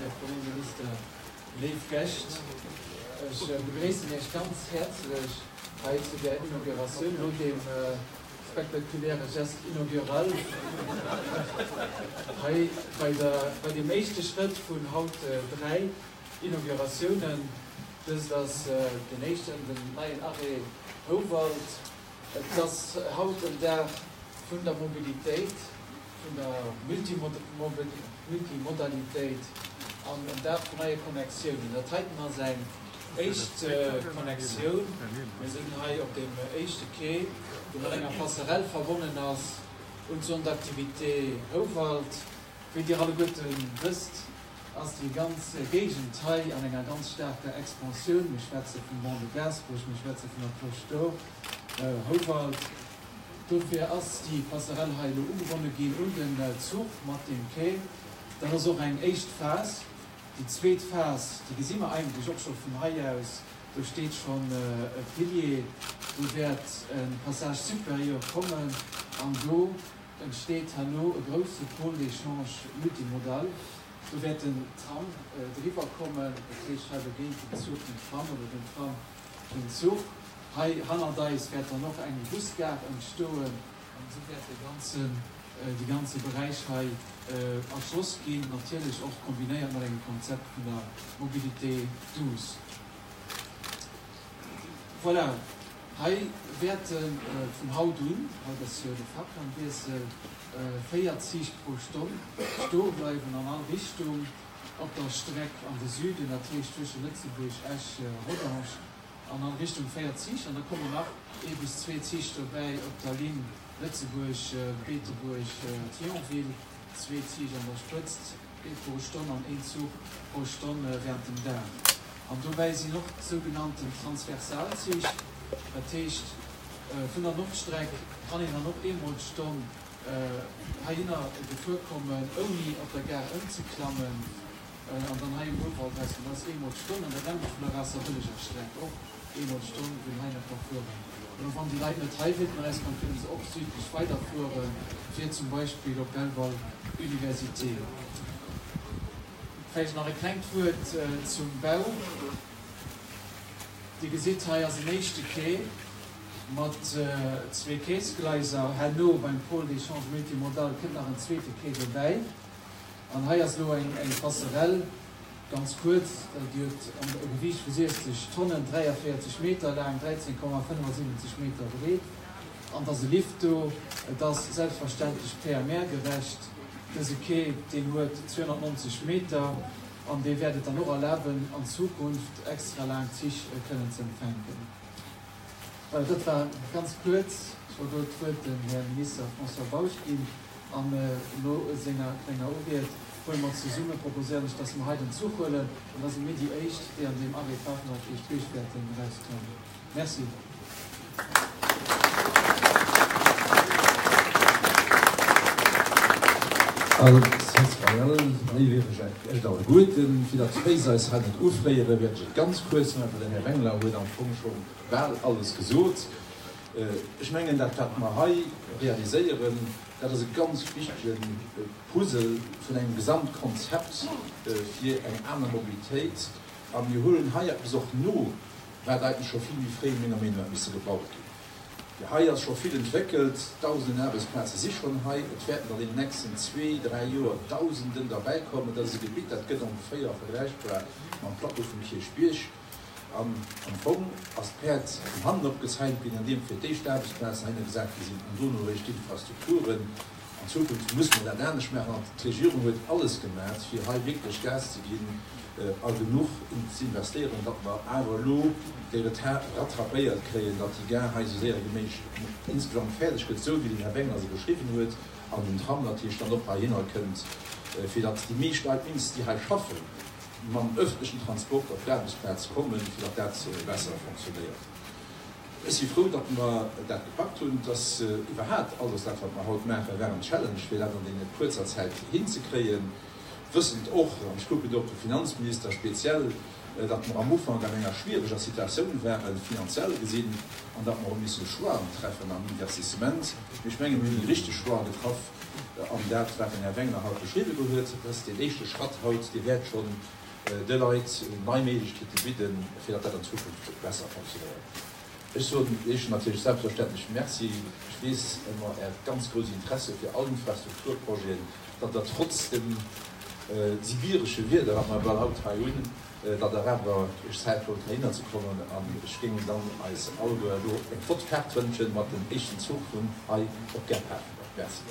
Här Premierminister, léif Gäscht, ech begréissen Iech ganz häerzlech hei zu där Inauguratioun no deem spektakuläre Geste inaugural hei bei der, bei deem éischte Schrëtt vun haut 3 Inauguratiounen. Dëst ass deen éischten, den neien Arrêt Houwald. Et ass haut en Dag vun der Mobilitéit, vun der Multimodalitéit an en Dag vun neie Connectiounen. Dat heiten ass eng éischt Connectioun. Mir sinn hei op deem éischte Quai, dee mat enger Passerelle verbonnen ass un d'Zone d'activité Houwald. Wéi Dir alleguerte wësst, ass déi ganz Géigend hei an enger ganz staarker Expansioun. Mir schwätze vum Ban de Gaasperech, mir schwätze vun der Cloche d'Or, Houwald. Dofir ass déi Passerelle hei elo ugebonne ginn un den Zuch mat deem Quai. Dat ass och eng éischt Phas. Déi zweet Phas, déi gesi mer eigentlech och scho vun hei aus, do steet schonn e Pilier, do wäert e Passage supérieur kommen an do entsteet herno e grousse Pôle d'échange multimodal. Do wäert den Tram driwwer kommen, dat heescht hei begéint den Zuch dem Tram oder den Tram dem Zuch. Hei hannert eis wäert dann och eng Busgare entstoen an esou wäert de ganzen, de ganze Beräich hei erschloss ginn, natierlech och kombinéiert mat engem Konzept vun der Mobilité douce. Voilà, hei wäerte vun haut un, haut ass jo de Fahrplanwiessel, 4 Zich pro Stonn stoe bleiwen an all Richtung op der Streck an de Süden, dat heescht zwësche Lëtzebuerg, Esch, Rodange an all Richtung 4 Zich. An da kommen nach ee bis zwee Zich dobäi op der Linn Lëtzebuerg, Beetebuerg, Thionville, zwee Zich an der Spëtzt, ee pro Stonn an een Zuch pro Stonn während dem Dag. An dobäi sinn och d'sougenannten Transversalzich, dat heescht vun der Nordstreck kann een dann och eemol d'Stonn heihinner gefuer kommen, ouni op der Gare ëmzeklammen an dann hei um Houwald erauskommen. Dat ass eemol d'Stonn. An dat nämmlecht vun der Waasserbëlleger Streck, och eemol d'Stonn, wou een heihinner ka fueren. An och wann déi Leit net hei wéilten erauskommen, kënne se och südlech weiderfueren, fir zum Beispill op Belval Université. Vläicht nach e klengt Wuert zum Bau. Dir gesitt, hei ass en éischte Quai mat zwee Quaisgleiser. Herno beim Pôle d'échange multimodal kënnt nach en zweete Quai dobäi. An hei ass elo eng Passerelle, ganz kuerz, déi huet e Gewiicht vu 60 Tonnen, 43 Meter laang, 13,75 Meter breet. An et ass e Lift do. Et ass selbstverständlech PMR-gerecht. Dëse Quai, deen huet 290 Meter. An dee wäert et dann och erlaben, an Zukunft extra laang Zich kënnen ze empfänken. Voilà, dat war ganz kuerz. Ech wollt elo d'Wuert dem Här Minister François Bausch ginn an no senger klenger Uried. Huele mer zesumme, proposéieren ech, dass mer hei den Zuch huelen an da si mir déi Éischt, déi an deem Arrêt Pafendall op Kierchbierg wäerten erausklammen. Merci. Als Royal, léif Iech alleguerten, fir datt d'Féiss eis hei net ufréieren, wäert ech et ganz kuerz maachen, well den Här Wengler huet am Fong scho bal alles gesot. Ech mengen, dat wat mer hei realiséieren, dat ass e ganz wichtege Puzzle vun engem Gesamtkonzept fir eng aner Mobilitéit. A mir huelen hei eppes och no, wat eigentlech scho vill méi fréi menger Meenung no hätt misse gebaut ginn. Hei ass scho vill entwéckelt, Dausenden Aarbechtsplaze si schonn hei, et wäerten an deenen nächsten zwee, dräi Joer Dausenden derbäikommen. Dat ass e Gebitt, dat gëtt ongeféier vergläichbar mam Plateau vum Kierchbierg. An am Fong ass d'Päerd vun hannen opgezäimt ginn, andeem fir d'éischt d'Aarbechtsplazen heihinner gesat gi sinn an dono eréischt d'Infrastrukturen. An Zukunft muss mer dat anescht maachen. An d'Regierung huet alles gemaach, fir hei wierklech Gas ze ginn a genuch ze investéieren, datt mer awer elo dee Retard rattrapéiert kréien, datt déi Gare hei esou séier wéi méiglech insgesamt fäerdeg gëtt, esou wéi den Här Wengler se beschriwwen huet, an den Tram natierlech dann och heihinner kënnt, fir datt déi meescht Leit mindestens, déi hei schaffen, mam öffentlechen Transport op d'Aarbechtsplaz kommen, fir datt dat besser fonctionnéiert. Ech si frou, datt mer dat gepackt hunn. Et ass iwwerhaapt alles dat, wat mer haut maachen, war en Challenge, fir dat an deene kuerzer Zäit hinzekréien, wëssend och, an ech kucken do op de Finanzminister speziell, datt mer am Ufank an enger schwiereger Situatioun waren, finanziell gesinn, an datt mer hu misse Choixen treffen am Investissement. Mee ech menge mir hunn déi richteg Choixen getraff. An dat, wat den Här Wengler haut beschriwwen huet, dat ass deen éischte Schratt haut, dee wäert schonn de Leit nei Méiglechkeete bidden, fir datt dat an Zukunft besser fonctionnéiert. Ech soen Iech natierlech selbstverständlech Merci. Ech weess ëmmer Äert ganz grousst Interesse fir all Infrastrukturprojeten, datt Der trotz dem sibiresche Wieder, wat mer bal haut hei hunn, datt Der awer Iech Zäit huelt, heihinner ze kommen. An ech géing dann eis alleguer elo eng flott Fahrt wënschen mat dem éischten Zuch vun hei op d'Gare Pafendall. Merci.